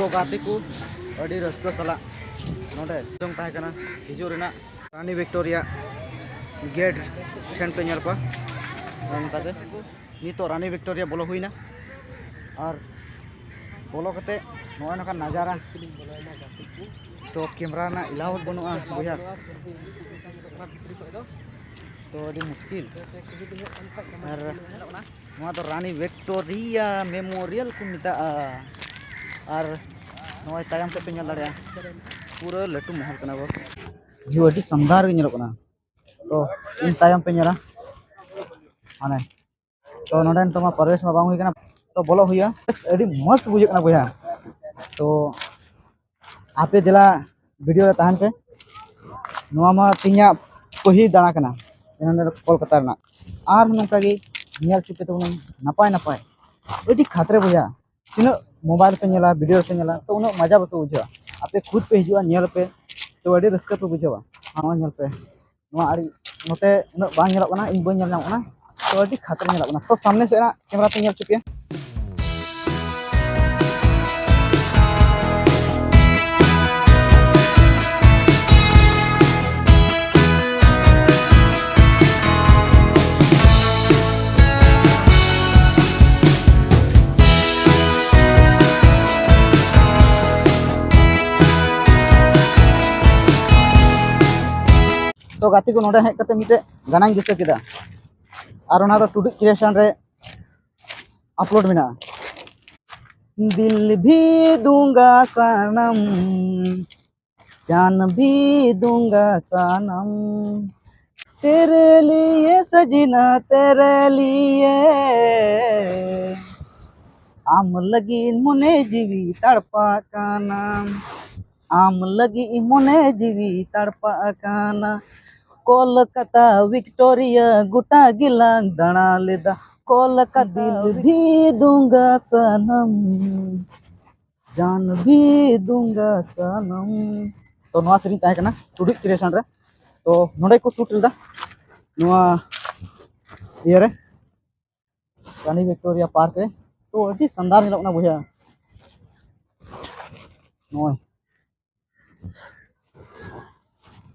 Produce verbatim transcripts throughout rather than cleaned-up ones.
ᱛᱚ ᱜᱟᱛᱮ ᱠᱚ, ᱟᱹᱰᱤ ᱨᱟᱹᱥᱠᱟᱹ ᱥᱟᱞᱟᱜ ᱱᱚᱰᱮ ᱡᱚᱝ ᱛᱟᱦᱮᱸ ᱠᱟᱱᱟ ᱦᱤᱡᱩᱜ ᱨᱮᱱᱟᱜ᱾ ᱨᱟᱱᱤ ᱵᱷᱤᱠᱴᱳᱨᱤᱭᱟ ᱜᱮᱴ ᱴᱷᱮᱱ ᱯᱮ ᱧᱮᱞ ᱠᱚᱣᱟ, ᱚᱱᱠᱟᱛᱮ ᱱᱤᱛᱚᱜ ᱨᱟᱱᱤ ᱵᱷᱤᱠᱴᱳᱨᱤᱭᱟ ᱵᱚᱞᱚ ᱦᱩᱭᱱᱟ᱾ ᱟᱨ ᱵᱚᱞᱚ ᱠᱟᱛᱮ ᱱᱚᱜᱼᱚᱭ ᱱᱚᱝᱠᱟ ᱱᱟᱡᱟᱨᱟ, ᱛᱚ ᱠᱮᱢᱨᱟ ᱨᱮᱱᱟᱜ ᱮᱞᱟᱣ ᱵᱟᱹᱱᱩᱜᱼᱟ ᱵᱚᱭᱦᱟ, ᱛᱚ ᱟᱹᱰᱤ ᱢᱩᱥᱠᱤᱞ᱾ ᱟᱨ ᱱᱚᱣᱟ ᱫᱚ ᱨᱟᱱᱤ ᱵᱷᱤᱠᱴᱳᱨᱤᱭᱟ ᱢᱮᱢᱳᱨᱤᱭᱟᱞ ᱠᱚ ᱢᱮᱛᱟᱜᱼᱟ᱾ ᱟᱨ ᱱᱚᱜᱼᱚᱭ ᱛᱟᱭᱚᱢ ᱥᱮᱫ ᱯᱮ ᱧᱮᱞ ᱫᱟᱲᱮᱭᱟᱜᱼᱟ, ᱯᱩᱨᱟᱹ ᱞᱟᱹᱴᱩ ᱢᱚᱦᱚᱞ ᱠᱟᱱᱟ ᱵᱚ᱾ ᱵᱷᱤᱭᱩ ᱟᱹᱰᱤ ᱥᱟᱱᱫᱟᱨ ᱜᱮ ᱧᱮᱞᱚᱜ ᱠᱟᱱᱟ᱾ ᱛᱚ ᱤᱧ ᱛᱟᱭᱚᱢ ᱯᱮ ᱧᱮᱞᱟ, ᱢᱟᱱᱮ, ᱛᱚ ᱱᱚᱰᱮ ᱱᱤᱛᱚᱜ ᱢᱟ ᱯᱨᱚᱵᱮᱥ ᱢᱟ ᱵᱟᱝ ᱦᱩᱭ ᱠᱟᱱᱟ, ᱛᱚ ᱵᱚᱞᱚ ᱦᱩᱭᱩᱜᱼᱟ᱾ ᱟᱹᱰᱤ ᱢᱚᱡᱽ ᱵᱩᱡᱷᱟᱹᱜ ᱠᱟᱱᱟ ᱵᱚᱭᱦᱟ᱾ ᱛᱚ ᱟᱯᱮ ᱫᱮᱞᱟ ᱵᱷᱤᱰᱤᱭᱳ ᱨᱮ ᱛᱟᱦᱮᱱ ᱯᱮ᱾ ᱱᱚᱣᱟ ᱢᱟ ᱛᱮᱦᱮᱧᱟᱜ ᱯᱟᱹᱦᱤᱞ ᱫᱟᱬᱟ ᱠᱟᱱᱟ ᱱᱚᱰᱮ ᱠᱳᱞᱠᱟᱛᱟ ᱨᱮᱱᱟᱜ᱾ ᱟᱨ ᱱᱚᱝᱠᱟ ᱜᱮ ᱧᱮᱞ ᱦᱚᱪᱚ ᱯᱮ ᱛᱟᱵᱚᱱᱟᱹᱧ ᱱᱟᱯᱟᱭ ᱱᱟᱯᱟᱭ, ᱟᱹᱰᱤ ᱠᱷᱟᱛᱨᱮ ᱵᱚᱭᱦᱟ᱾ ᱛᱤᱱᱟᱹᱜ ᱢᱳᱵᱟᱭᱤᱞ ᱨᱮᱯᱮ ᱧᱮᱞᱟ, ᱵᱷᱤᱰᱤᱭᱳ ᱨᱮᱯᱮ ᱧᱮᱞᱟ, ᱛᱚ ᱩᱱᱟᱹᱜ ᱢᱚᱡᱟ ᱵᱟᱯᱮ ᱵᱩᱡᱷᱟᱹᱣᱟ᱾ ᱟᱯᱮ ᱠᱷᱩᱫ ᱯᱮ ᱦᱤᱡᱩᱜᱼᱟ, ᱧᱮᱞ ᱯᱮ, ᱛᱚ ᱟᱹᱰᱤ ᱨᱟᱹᱥᱠᱟᱹ ᱯᱮ ᱵᱩᱡᱷᱟᱹᱣᱟ᱾ ᱟᱨ ᱱᱚᱜᱼᱚᱭ ᱧᱮᱞ ᱯᱮ, ᱱᱚᱣᱟ ᱟᱹᱰᱤ ᱱᱚᱛᱮ ᱩᱱᱟᱹᱜ ᱵᱟᱝ ᱧᱮᱞᱚᱜ ᱠᱟᱱᱟ, ᱤᱧ ᱵᱟᱹᱧ ᱧᱮᱞ ᱧᱟᱢᱚᱜ ᱠᱟᱱᱟ, ᱛᱚ ᱟᱹᱰᱤ ᱠᱷᱟᱛᱨᱮ ᱧᱮᱞᱚᱜ ᱠᱟᱱᱟ᱾ ᱛᱚ ᱥᱟᱢᱱᱮ ᱥᱮᱫ ᱨᱮᱱᱟᱜ ᱠᱮᱢᱨᱟ ᱛᱮ ᱧᱮᱞ ᱦᱚᱪᱚ ᱯᱮᱭᱟ᱾ ᱛᱚ ᱜᱟᱛᱮ ᱠᱚ, ᱱᱚᱰᱮ ᱦᱮᱡ ᱠᱟᱛᱮ ᱢᱤᱫᱴᱮᱡ ᱜᱟᱱᱟᱧ ᱫᱤᱥᱟᱹ ᱠᱮᱫᱟ, ᱟᱨ ᱚᱱᱟ ᱫᱚ ᱴᱩᱰᱩ ᱠᱨᱤᱭᱮᱥᱚᱱ ᱨᱮ ᱟᱯᱞᱳᱰ ᱢᱮᱱᱟᱜᱼᱟ᱾ ᱫᱤᱞ ᱵᱷᱤ ᱫᱩᱝᱜᱟ ᱥᱟᱱᱟᱢ, ᱡᱟᱱ ᱵᱷᱤ ᱫᱩᱝᱜᱟ ᱥᱟᱱᱟᱢ, ᱛᱮᱨᱮ ᱞᱤᱭᱮ ᱥᱟᱡᱤᱱᱟ ᱛᱮᱨᱮ ᱞᱤᱭᱮ, ᱟᱢ ᱞᱟᱹᱜᱤᱫ ᱢᱚᱱᱮ ᱡᱤᱣᱤ ᱛᱟᱲᱯᱟᱜ ᱠᱟᱱᱟ, ᱟᱢ ᱞᱟᱹᱜᱤᱫ ᱢᱚᱱᱮ ᱡᱤᱣᱤ ᱛᱟᱲᱯᱟᱜ ᱠᱟᱱᱟ᱾ ᱠᱚᱞᱠᱟᱛᱟ ᱵᱷᱤᱠᱴᱳᱨᱤᱭᱟ ᱜᱚᱴᱟ ᱜᱮᱞᱟᱝ ᱫᱟᱬᱟ ᱞᱮᱫᱟ, ᱠᱚᱞᱠᱟᱛᱟ ᱫᱤᱞ ᱵᱷᱤ ᱫᱩᱝᱜᱟ ᱥᱟᱱᱟᱢ, ᱡᱟᱱ ᱵᱷᱤ ᱫᱩᱝᱜᱟ ᱥᱟᱱᱟᱢ᱾ ᱛᱚ ᱱᱚᱣᱟ ᱥᱮᱨᱮᱧ ᱛᱟᱦᱮᱸ ᱠᱟᱱᱟ ᱴᱩᱰᱩ ᱠᱨᱤᱭᱮᱥᱚᱱ ᱨᱮ᱾ ᱛᱚ ᱱᱚᱰᱮ ᱠᱚ ᱥᱩᱴ ᱞᱮᱫᱟ ᱱᱚᱣᱟ ᱤᱭᱟᱹ ᱨᱮ, ᱨᱟᱱᱤ ᱵᱷᱤᱠᱴᱳᱨᱤᱭᱟ ᱯᱟᱨᱠ ᱨᱮ᱾ ᱛᱚ ᱟᱹᱰᱤ ᱥᱟᱱᱫᱟᱨ ᱧᱮᱞᱚᱜ ᱠᱟᱱᱟ ᱵᱚᱭᱦᱟ᱾ ᱱᱚᱜᱼᱚᱭ᱾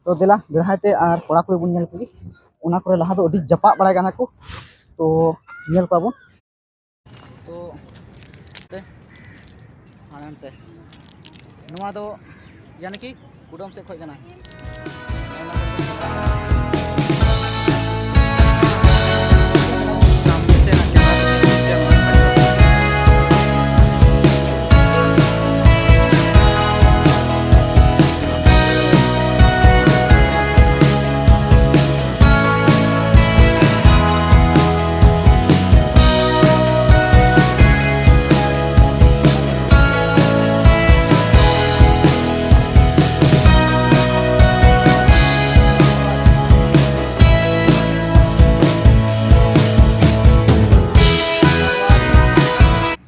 ᱛᱚ ᱫᱮᱞᱟ, ᱵᱮᱲᱦᱟᱭ ᱛᱮ ᱟᱨ ᱠᱚᱲᱟ ᱠᱩᱲᱤ ᱵᱚᱱ ᱧᱮᱞ ᱠᱚᱜᱮ᱾ ᱚᱱᱟ ᱠᱚᱨᱮ ᱞᱟᱦᱟ ᱫᱚ ᱟᱹᱰᱤ ᱡᱟᱯᱟᱜ ᱵᱟᱲᱟᱭ ᱠᱟᱱᱟ ᱠᱚ, ᱛᱚ ᱧᱮᱞ ᱠᱚᱣᱟ ᱵᱚᱱ᱾ ᱛᱚ ᱛᱮ ᱦᱟᱱᱛᱮ ᱱᱚᱣᱟ ᱫᱚ ᱭᱟᱱᱤ ᱠᱤ ᱠᱩᱰᱟᱹᱢ ᱥᱮᱫ ᱠᱷᱚᱡ ᱠᱟᱱᱟ᱾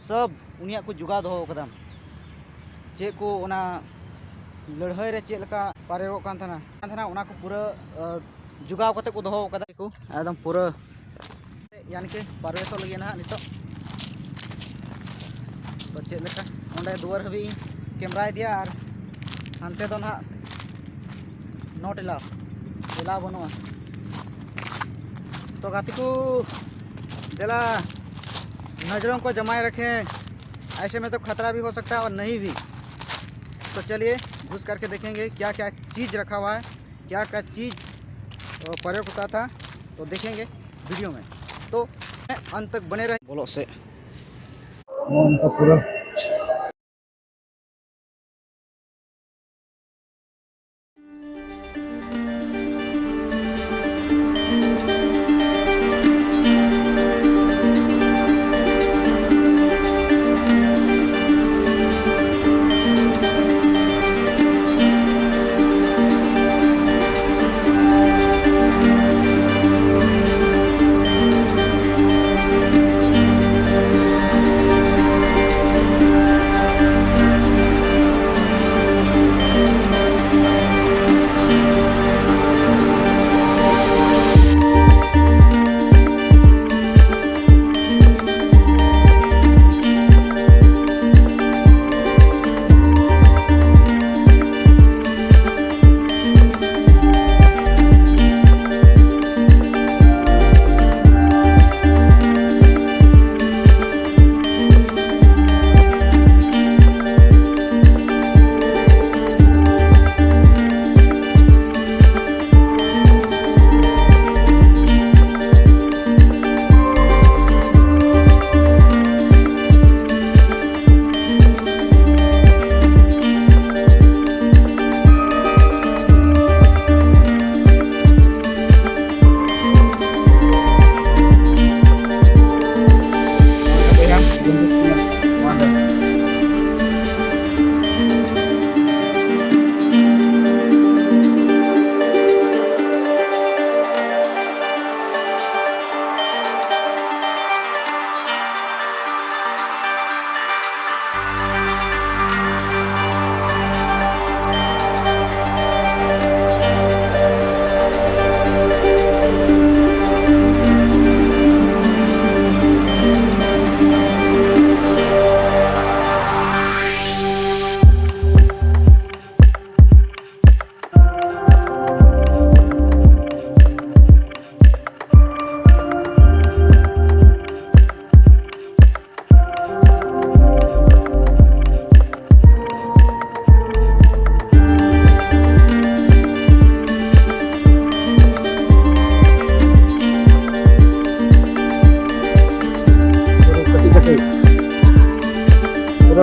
ᱥᱚᱵ ᱩᱱᱤᱭᱟᱜ ᱠᱚ ᱡᱚᱜᱟᱣ ᱫᱚᱦᱚ ᱠᱟᱫᱟ᱾ ᱪᱮᱫ ᱠᱚ ᱚᱱᱟ ᱞᱟᱹᱲᱦᱟᱹᱭ ᱨᱮ ᱪᱮᱫ ᱞᱮᱠᱟ ᱯᱟᱨᱮᱭᱚᱜ ᱠᱟᱱ ᱛᱟᱦᱮᱱᱟ, ᱠᱟᱱ ᱛᱟᱦᱮᱱᱟ, ᱚᱱᱟ ᱠᱚ ᱯᱩᱨᱟᱹ, ᱟᱹ, ᱡᱚᱜᱟᱣ ᱠᱟᱛᱮ ᱠᱚ ᱫᱚᱦᱚ ᱠᱟᱫᱟ ᱠᱚ ᱮᱠᱫᱚᱢ ᱯᱩᱨᱟᱹ᱾ ᱭᱟᱱᱤ ᱠᱤ ᱯᱨᱚᱵᱮᱥᱚᱜ ᱞᱟᱹᱜᱤᱫ ᱱᱟᱦᱟᱜ ᱱᱤᱛᱚᱜ᱾ ᱛᱚ ᱪᱮᱫ ᱞᱮᱠᱟ ᱚᱸᱰᱮ ᱫᱩᱣᱟᱹᱨ ᱦᱟᱹᱵᱤᱡ ᱤᱧ ᱠᱮᱢᱨᱟ ᱤᱫᱤᱭᱟ ᱟᱨ ᱦᱟᱱᱛᱮ ᱫᱚ ᱱᱟᱦᱟᱜ not allow, allow ᱵᱟᱹᱱᱩᱜᱼᱟ᱾ ᱛᱚ ᱜᱟᱛᱮ ᱠᱚ, ᱫᱮᱞᱟ, नजरों को जमाए रखें, ऐसे में तो खतरा भी हो सकता है और नहीं भी। तो चलिए घुस करके देखेंगे क्या क्या चीज़ रखा हुआ है, क्या क्या चीज़, अ, प्रयोग होता था, तो देखेंगे वीडियो में। तो अंत तक बने रहे। ᱵᱚᱞᱚᱜ ᱥᱮ ᱱᱚᱜᱼᱚ ᱱᱚᱝᱠᱟ ᱯᱩᱨᱟᱹ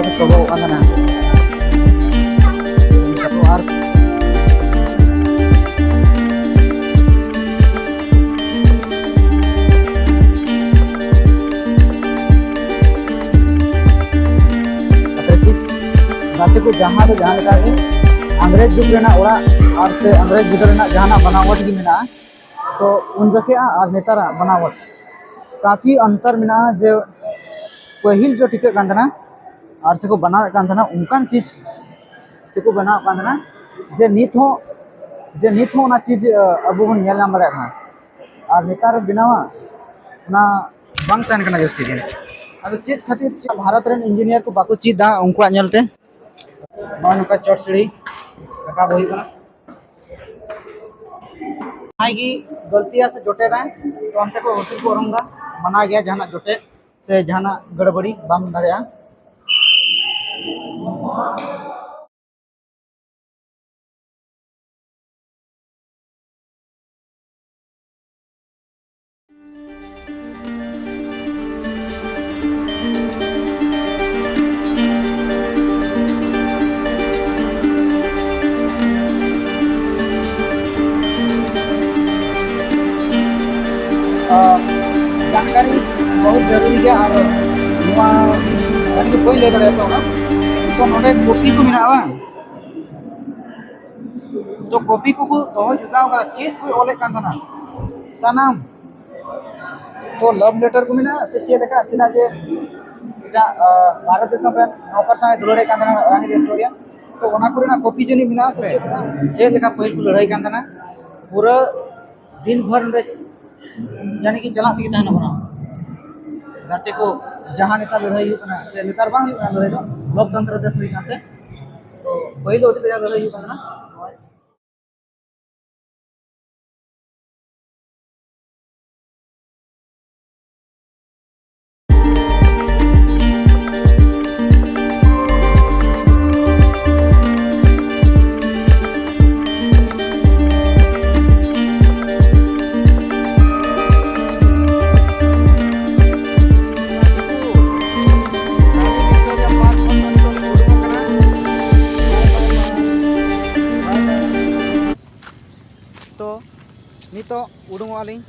ᱠᱚ ᱥᱚᱵᱚᱜᱚᱜ ᱠᱟᱱ ᱛᱟᱦᱮᱱᱟ᱾ ᱟᱨ ᱜᱟᱛᱮ ᱠᱚ, ᱡᱟᱦᱟᱸ ᱫᱚ ᱡᱟᱦᱟᱸ ᱞᱮᱠᱟ ᱜᱮ ᱤᱝᱨᱮᱡᱽ ᱡᱩᱜᱽ ᱨᱮᱱᱟᱜ ᱚᱲᱟᱜ ᱟᱨ ᱥᱮ ᱤᱝᱨᱮᱡᱽ ᱵᱤᱫᱟᱹᱞ ᱨᱮᱱᱟᱜ ᱡᱟᱦᱟᱱᱟᱜ ᱵᱮᱱᱟᱣ ᱜᱮ ᱢᱮᱱᱟᱜᱼᱟ, ᱛᱚ ᱩᱱ ᱡᱚᱠᱷᱮᱡ ᱟᱨ ᱱᱮᱛᱟᱨᱟᱜ ᱵᱮᱱᱟᱣ ᱠᱟᱯᱷᱤ ᱚᱱᱛᱚᱨ ᱢᱮᱱᱟᱜᱼᱟ᱾ ᱡᱮ ᱯᱟᱹᱦᱤᱞ ᱡᱚ ᱴᱷᱤᱠᱟᱹᱜ ᱠᱟᱱ ᱛᱟᱦᱮᱱᱟ ᱟᱨ ᱥᱮᱠᱚ ᱵᱮᱱᱟᱣᱮᱫ ᱠᱟᱱ ᱛᱟᱦᱮᱱᱟ, ᱚᱱᱠᱟᱱ ᱪᱤᱡᱽ ᱛᱮᱠᱚ ᱵᱮᱱᱟᱣᱮᱫ ᱠᱟᱱ ᱛᱟᱦᱮᱱᱟ, ᱡᱮ ᱱᱤᱛ ᱦᱚᱸ, ᱡᱮ ᱱᱤᱛ ᱦᱚᱸ ᱚᱱᱟ ᱪᱤᱡᱽ, ᱟᱹ, ᱟᱵᱚ ᱵᱚᱱ ᱧᱮᱞ ᱧᱟᱢ ᱫᱟᱲᱮᱭᱟᱜ ᱠᱟᱱᱟ᱾ ᱟᱨ ᱱᱮᱛᱟᱨ ᱵᱮᱱᱟᱣᱟ ᱚᱱᱟ ᱵᱟᱝ ᱛᱟᱦᱮᱱ ᱠᱟᱱᱟ ᱡᱟᱹᱥᱛᱤ ᱫᱤᱱ᱾ ᱟᱫᱚ ᱪᱮᱫ ᱠᱷᱟᱹᱛᱤᱨ, ᱪᱮᱫ ᱵᱷᱟᱨᱚᱛ ᱨᱮᱱ ᱤᱧᱡᱤᱱᱤᱭᱟᱨ ᱠᱚ ᱵᱟᱠᱚ ᱪᱮᱫ ᱫᱟ ᱩᱱᱠᱩᱣᱟᱜ ᱧᱮᱞᱛᱮ? ᱱᱚᱜᱼᱚᱭ ᱱᱚᱝᱠᱟ ᱪᱚᱴ ᱥᱤᱲᱤ ᱨᱟᱠᱟᱵ ᱦᱩᱭᱩᱜ ᱠᱟᱱᱟ᱾ ᱡᱟᱦᱟᱸᱭ ᱜᱮ ᱜᱟᱹᱞᱛᱤᱭᱟ ᱥᱮ ᱡᱚᱴᱮᱫᱟᱭ, ᱛᱚ ᱚᱱᱛᱮ ᱠᱚ ᱦᱩᱴᱩᱨ ᱠᱚ ᱚᱨᱚᱝ ᱫᱟ, ᱢᱟᱱᱟ ᱜᱮᱭᱟ ᱡᱟᱦᱟᱱᱟᱜ ᱡᱚᱴᱮᱫ ᱥᱮ ᱡᱟᱦᱟᱱᱟᱜ ᱜᱟᱹᱲᱵᱟᱹᱲᱤ ᱵᱟᱢ ᱫᱟᱲᱮᱭᱟᱜᱼᱟ᱾ ᱟᱨ ᱡᱟᱱᱠᱟᱨᱤ ᱵᱚᱦᱩᱛ ᱡᱟᱹᱨᱩᱨᱤ ᱜᱮᱭᱟ᱾ ᱟᱨ ᱱᱚᱣᱟ ᱟᱹᱰᱤ ᱵᱟᱹᱧ ᱞᱟᱹᱭ ᱫᱟᱲᱮᱭᱟᱜ ᱠᱟᱱᱟ᱾ ᱛᱚ ᱱᱚᱰᱮ ᱠᱚᱯᱤ ᱠᱚ ᱢᱮᱱᱟᱜᱼᱟ ᱵᱟᱝ? ᱛᱚ ᱠᱚᱯᱤ ᱠᱚᱠᱚ ᱫᱚᱦᱚ ᱡᱚᱜᱟᱣ ᱠᱟᱫᱟ, ᱪᱮᱫ ᱠᱚ ᱚᱞᱮᱫ ᱠᱟᱱ ᱛᱟᱦᱮᱱᱟ ᱥᱟᱱᱟᱢ᱾ ᱛᱚ ᱞᱟᱵᱷ ᱞᱮᱴᱟᱨ ᱠᱚ ᱢᱮᱱᱟᱜᱼᱟ ᱥᱮ ᱪᱮᱫ ᱞᱮᱠᱟ, ᱪᱮᱫᱟᱜ ᱡᱮ ᱮᱴᱟᱜ, ᱟᱸ, ᱵᱷᱟᱨᱚᱛ ᱫᱤᱥᱚᱢ ᱨᱮᱱ ᱱᱚᱠᱟᱨ ᱥᱟᱶ ᱫᱩᱞᱟᱹᱲᱮᱫ ᱠᱟᱱ ᱛᱟᱦᱮᱱᱟ ᱨᱟᱱᱤ ᱵᱷᱤᱠᱴᱳᱨᱤᱭᱟ, ᱛᱚ ᱚᱱᱟ ᱠᱚᱨᱮᱱᱟᱜ ᱠᱚᱯᱤ ᱡᱟᱹᱱᱤᱡ ᱢᱮᱱᱟᱜᱼᱟ ᱥᱮ ᱪᱮᱫ ᱢᱮᱱᱟᱜᱼᱟ? ᱪᱮᱫ ᱞᱮᱠᱟ ᱯᱟᱹᱦᱤᱞ ᱠᱚ ᱞᱟᱹᱲᱦᱟᱹᱭ ᱠᱟᱱ ᱛᱟᱦᱮᱱᱟ, ᱯᱩᱨᱟᱹ ᱫᱤᱱ ᱵᱷᱳᱨ ᱚᱸᱰᱮ ᱭᱟᱱᱤ ᱠᱤ ᱪᱟᱞᱟᱜ ᱛᱮᱜᱮ ᱛᱟᱦᱮᱱᱟ ᱵᱚᱱᱟ᱾ ᱜᱟᱛᱮ ᱠᱚ, ᱡᱟᱦᱟᱸ ᱱᱮᱛᱟᱨ ᱞᱟᱹᱲᱦᱟᱹᱭ ᱦᱩᱭᱩᱜ ᱠᱟᱱᱟ ᱥᱮ ᱱᱮᱛᱟᱨ ᱵᱟᱝ ᱦᱩᱭᱩᱜ ᱠᱟᱱᱟ ᱞᱟᱹᱲᱦᱟᱹᱭ ᱫᱚ, ᱞᱳᱠᱛᱚᱱᱛᱨᱚ ᱫᱮᱥ ᱦᱩᱭ ᱠᱟᱱᱛᱮ, ᱛᱚ ᱯᱟᱹᱦᱤᱞ ᱫᱚ ᱟᱹᱰᱤ ᱠᱟᱡᱟᱠ ᱞᱟᱹᱲᱦᱟᱹᱭ ᱦᱩᱭᱩᱜ ᱠᱟᱱ ᱛᱟᱦᱮᱱᱟ᱾ ᱩᱰᱩᱝᱚᱜᱼᱟ ᱞᱤᱧ,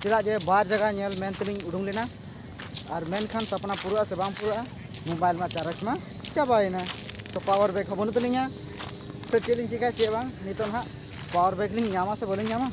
ᱪᱮᱫᱟᱜ ᱡᱮ ᱵᱟᱨ ᱡᱟᱭᱜᱟ ᱧᱮᱞ ᱢᱮᱱ ᱛᱮᱞᱤᱧ ᱩᱰᱩᱝ ᱞᱮᱱᱟ᱾ ᱟᱨ ᱢᱮᱱᱠᱷᱟᱱ ᱥᱟᱯᱱᱟ ᱯᱩᱨᱟᱹᱜᱼᱟ ᱥᱮ ᱵᱟᱝ ᱯᱩᱨᱟᱹᱜᱼᱟ, ᱢᱳᱵᱟᱭᱤᱞ ᱢᱟ ᱪᱟᱨᱡᱽ ᱢᱟ ᱪᱟᱵᱟᱭᱮᱱᱟ᱾ ᱛᱚ ᱯᱟᱣᱟᱨ ᱵᱮᱝᱠ ᱦᱚᱸ ᱵᱟᱹᱱᱩᱜ ᱛᱟᱹᱞᱤᱧᱟ᱾ ᱛᱚ ᱪᱮᱫ ᱞᱤᱧ ᱪᱤᱠᱟᱹᱭᱟ ᱪᱮᱫ ᱵᱟᱝ, ᱱᱤᱛᱚᱜ ᱱᱟᱦᱟᱜ ᱯᱟᱣᱟᱨ ᱵᱮᱝᱠ ᱞᱤᱧ ᱧᱟᱢᱟ ᱥᱮ ᱵᱟᱹᱞᱤᱧ ᱧᱟᱢᱟ,